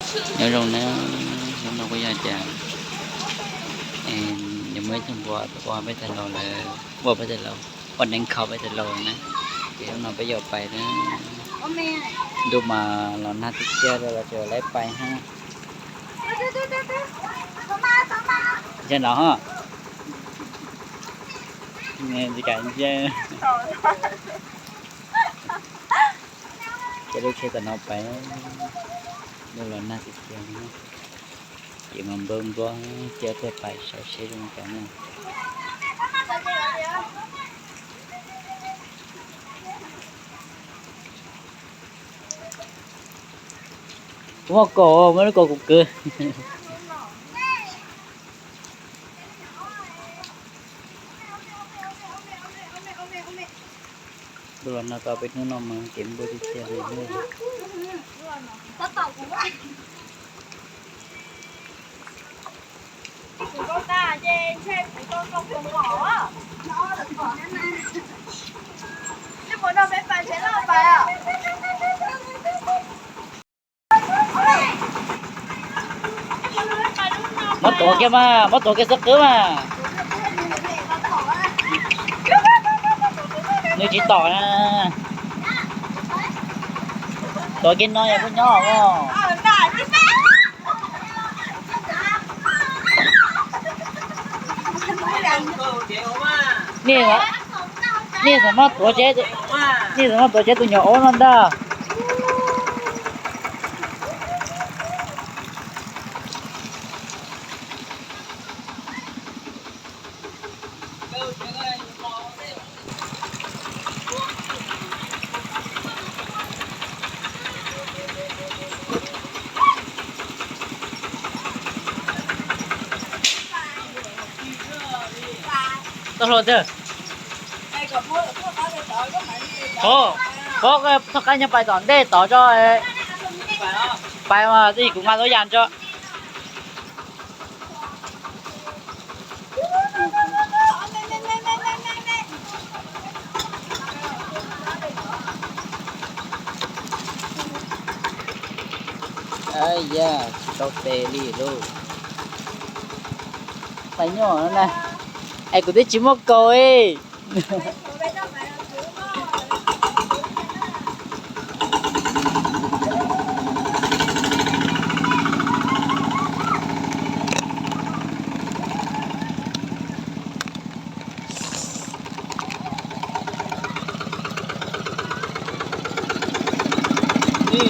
Nyob zoo na, hnub no kuj yog tias yuav muaj ib tug npua ua peb tag laus lawm, ua peb tag laus, ua neeb kho peb tag laus na. Ces hnub no peb yuav pais na, ntuj mas los nag tiag tiag los tseem yuav pais ha. Ntshe no ho, tsis kam ntshe. Ces lub tsheb tom no pais, ntuj los nag tiag tiag, ces mas npawb nplob thiab, peb pais saib seb zoo cas na. Kuv muaj kaus, muaj lub kaus kuv kwv. Ntuj los nag tau peb hnub no mas kev npua tiag tiag li. Muab tuav kiag mas, muab tuav kiag xub qwb mas. Nws tsis tom na. Tuav kiag no yog kuj nyob os. Nej, nej xam maj tuav, nej xam maj tuav tseb tus nyuam aub no ntag. Tau hlo tiag. Ov, ov, thoj qab nyob pais tom ntej tod tso. Pais mas kuv nqa tuav yas tso. Yam tsis tau tes li lauj. Pais nyuaj na. Es kuv twb tsis muaj kaus li.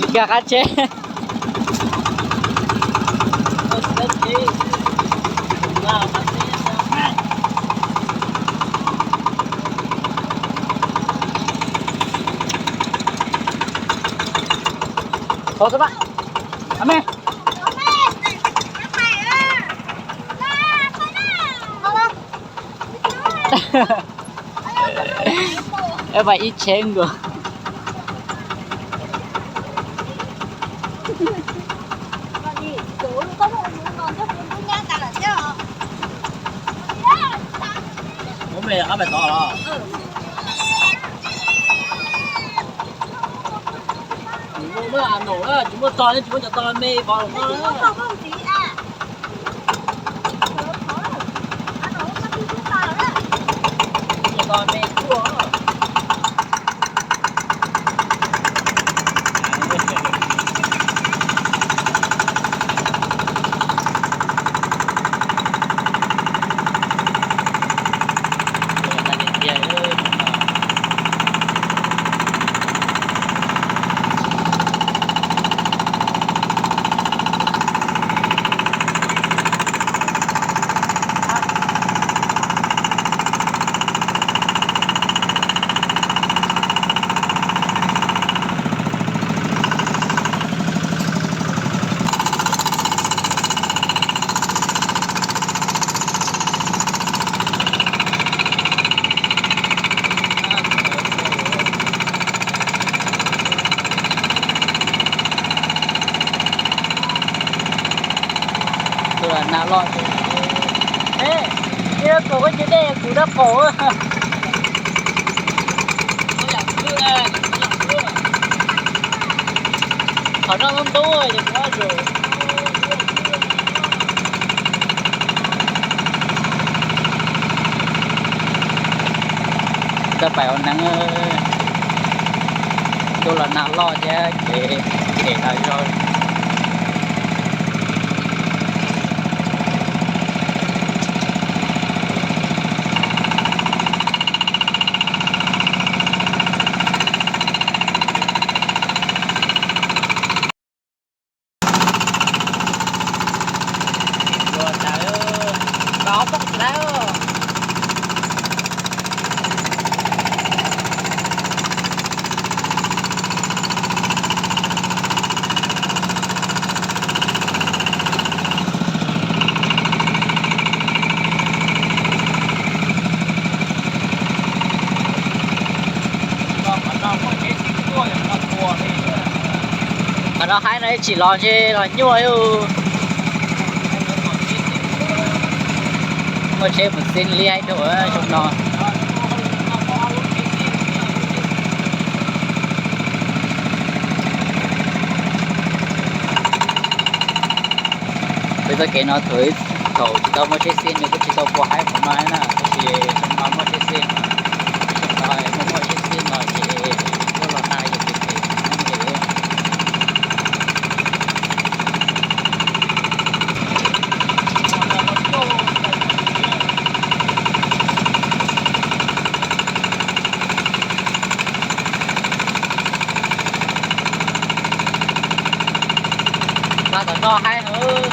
Nkag qab tsheb. Thov xwb mas. A me. Eb, pais ib tsheb nkaus. Ua me qab pais tod los? Tsis muaj, muab a num na, tsis muaj tog ne, tsis muab cov tog me pov los no. Tus lam nas loj ces, e, ib kaum kuv ces dej kuv dab qaum. Qhov no ntub ntub ces kuv ob zus. Txawj pais ua neeb, tuaj los nag loj thiab ces them los zoo. Qhov no haib no ib tsis los ntshe los nyuaj. Muaj tsheb mus xib li haib rau xyoo no. Peb txoj kev no thaum, thaum tsis tau muaj tsheb xib nws kuj tsis tau pua haib qhov no na, tab sis xyoo no muaj tsheb xib, xyoo no muaj muaj tsheb xib no ces tuaj los nag ces pem pem no ces Pab tom no haib heev.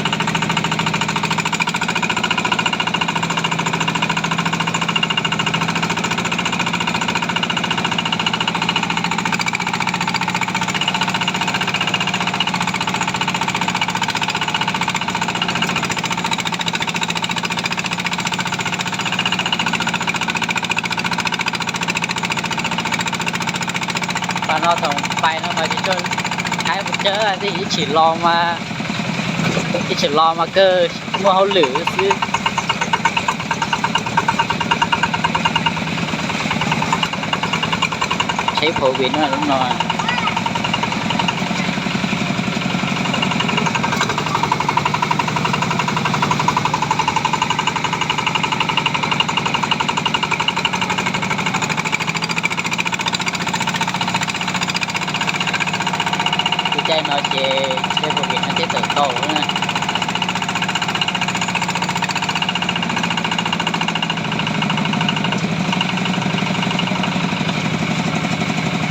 Pas no thaum pais no mas tsis tshua haib mus tsawg, ib tshim los mas, ib tshim los mas kawg muaj hauj lwm xwb. Tsheb covid no lub no. Lub caij no ces tsheb covid no thiaj tawm tau na.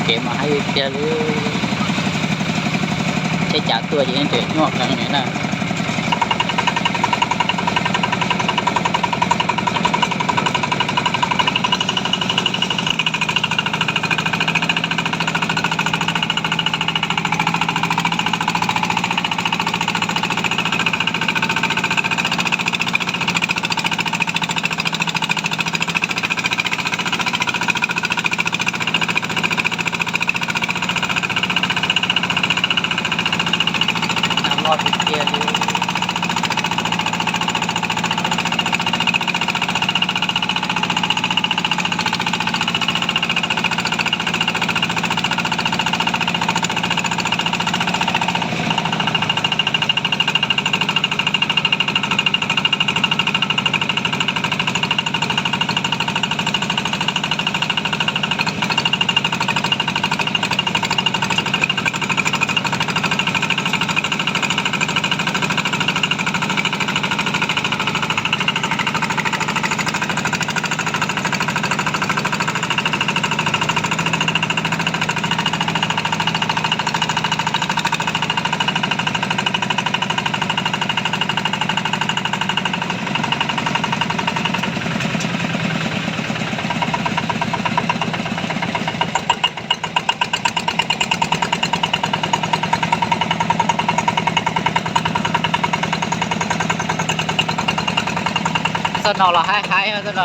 Kev mas haib tiag li, tsheb cav tuaj ces yeej tseem nyuaj qees li na. Nag loj tiag tiag li. Txoj no los haib haib txoj no.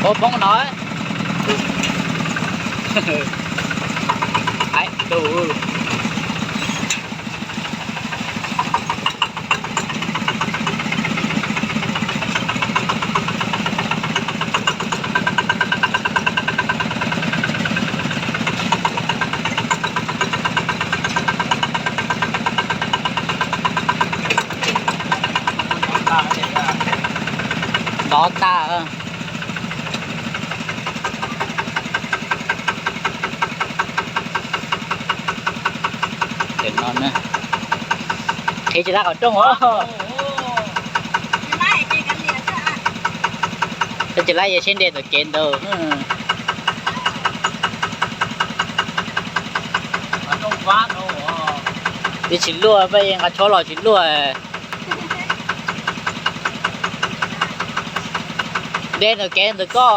Poob poob no. Haib tus. Tag. Ntawm no na. Qhib tsis laib qhov rooj os. Qhib tsis laib, yog seb nce ntawm kev ntawd. Twb tsis luaj, peb nqa tshuab los tsis luaj. Nce ntawm kev ntawm koj.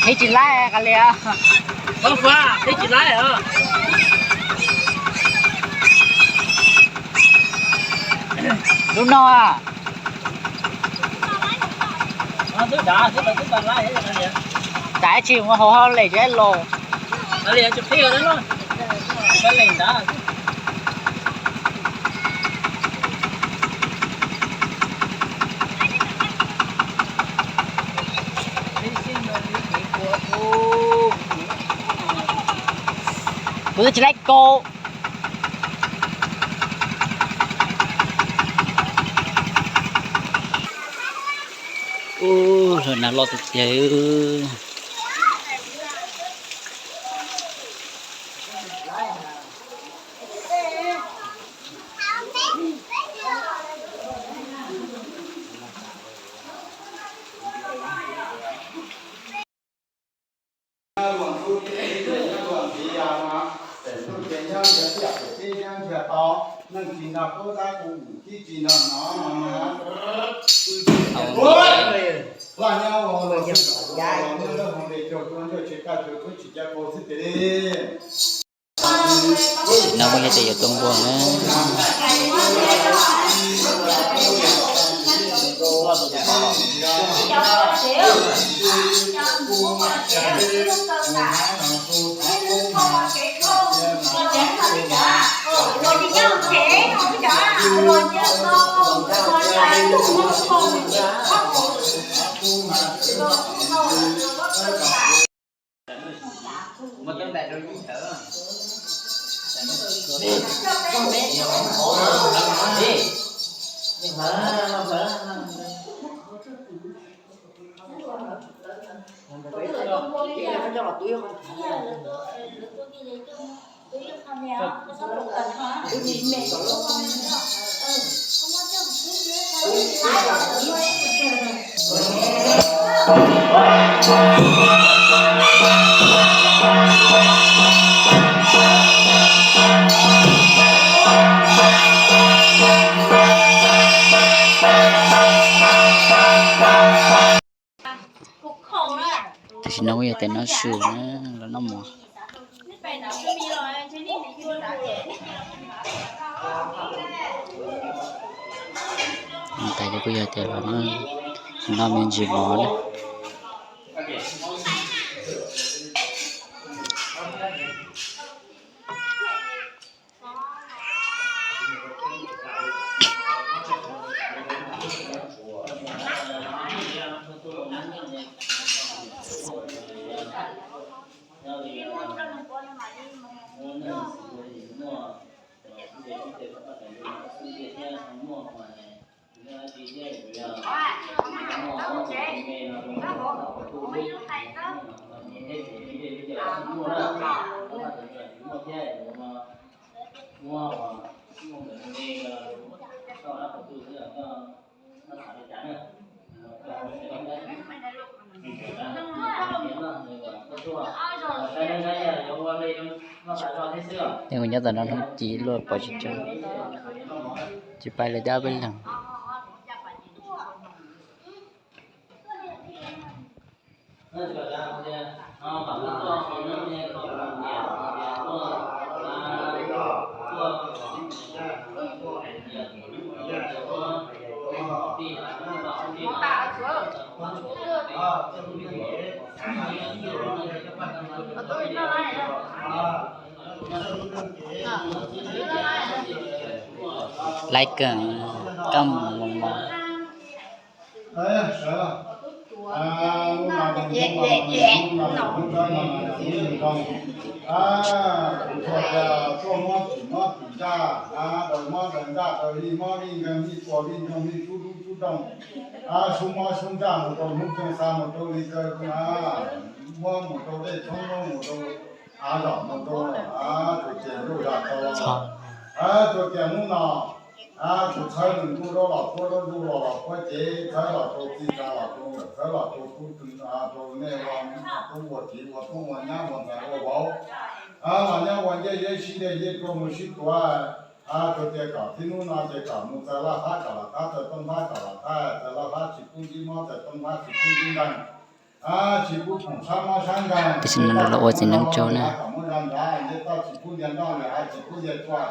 Qhib tsis laib, qhib tsis laib. Lub no a. Dav tsis mus hauv hauv lem tsis los. Kuv twb tsis laib kaus. Ub, lawv hnav loj tiag tiag. No muaj yog tias yuav tuaj npuag na. Tam sim no kuj yog tias noj su na, los noj mov. Tas ces kuj yog tias los noj me ntsis mov na. Ces kuv nyob tom no hnub ci luaj pom tsis tsaug, tsis pais li dab peb leeg. Laiv kawg, koj mus mos mos. Tuaj mob tim mob tim ntsaj, daws mob daws ntsaj, daws li mob li nkeeg li puas li ncoog li sub dub sub doog, sub mob sub ntsaj mus rau hnub kheej xa mus rau li kaw, muab mus rau dej tshoob, muab mus rau av zom mus rau, tus tias ntuj zam tau, tus tias hnub no kuv txhawb nws ntuj zaub los puab zaub, ntuj los los puab cev, txhawb los rau txij tsa los rau nkawm, txhawb los rau tub rau nej ua tub ua kiv ua tub ua nyab ua ntxhais ua vauv, los nyob ua ncej zeb sib dej zeb tuaj mus sib tuav. Tus tias kom txij hnub no ces kom mus txawm laj hab kom los thab, txawm tooj hab kom los thab, txawm laj hab tsis pub ntsib mob, txawm tooj hab tsis pub ntsib nkeeg, tsis pub khoom sab mob sab nkeeg. Tam sim no lawv ua txiv neeb tsaug na. Kom muab zog nrad, ncej toj tsis pub ntiag nroj, ntiag hav tsis pub ntiag tsua.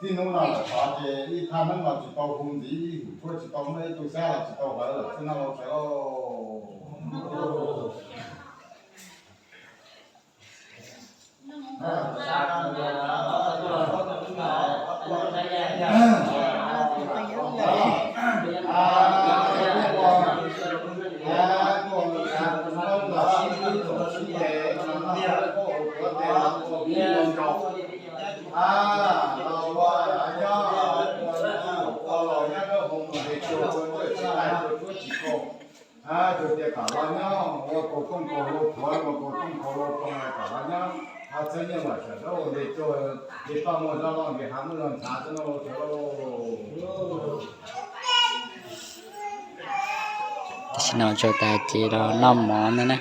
Txij hnub no lawm tod ces ib thaj neeb los tsis tau hu ntxiv, ib hum tshuab tsis tau muab, ib tug xyab los tsis tau hawv lawm xwb no lauj sawv lauj. Tus tias kom los nyob ua kaus tooj kaus hlau thuav, ua kaus tooj kaus hlau toog, kom los nyob txheeb nyiaj los sawv daws ua nte tuag, ces toj muaj zog loj, nqis hav muaj zog ntshav xwb no sawv lauj. Tam sim no tsaug tas ces los noj mov ntag na.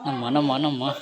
Noj mov, noj mov, noj mov.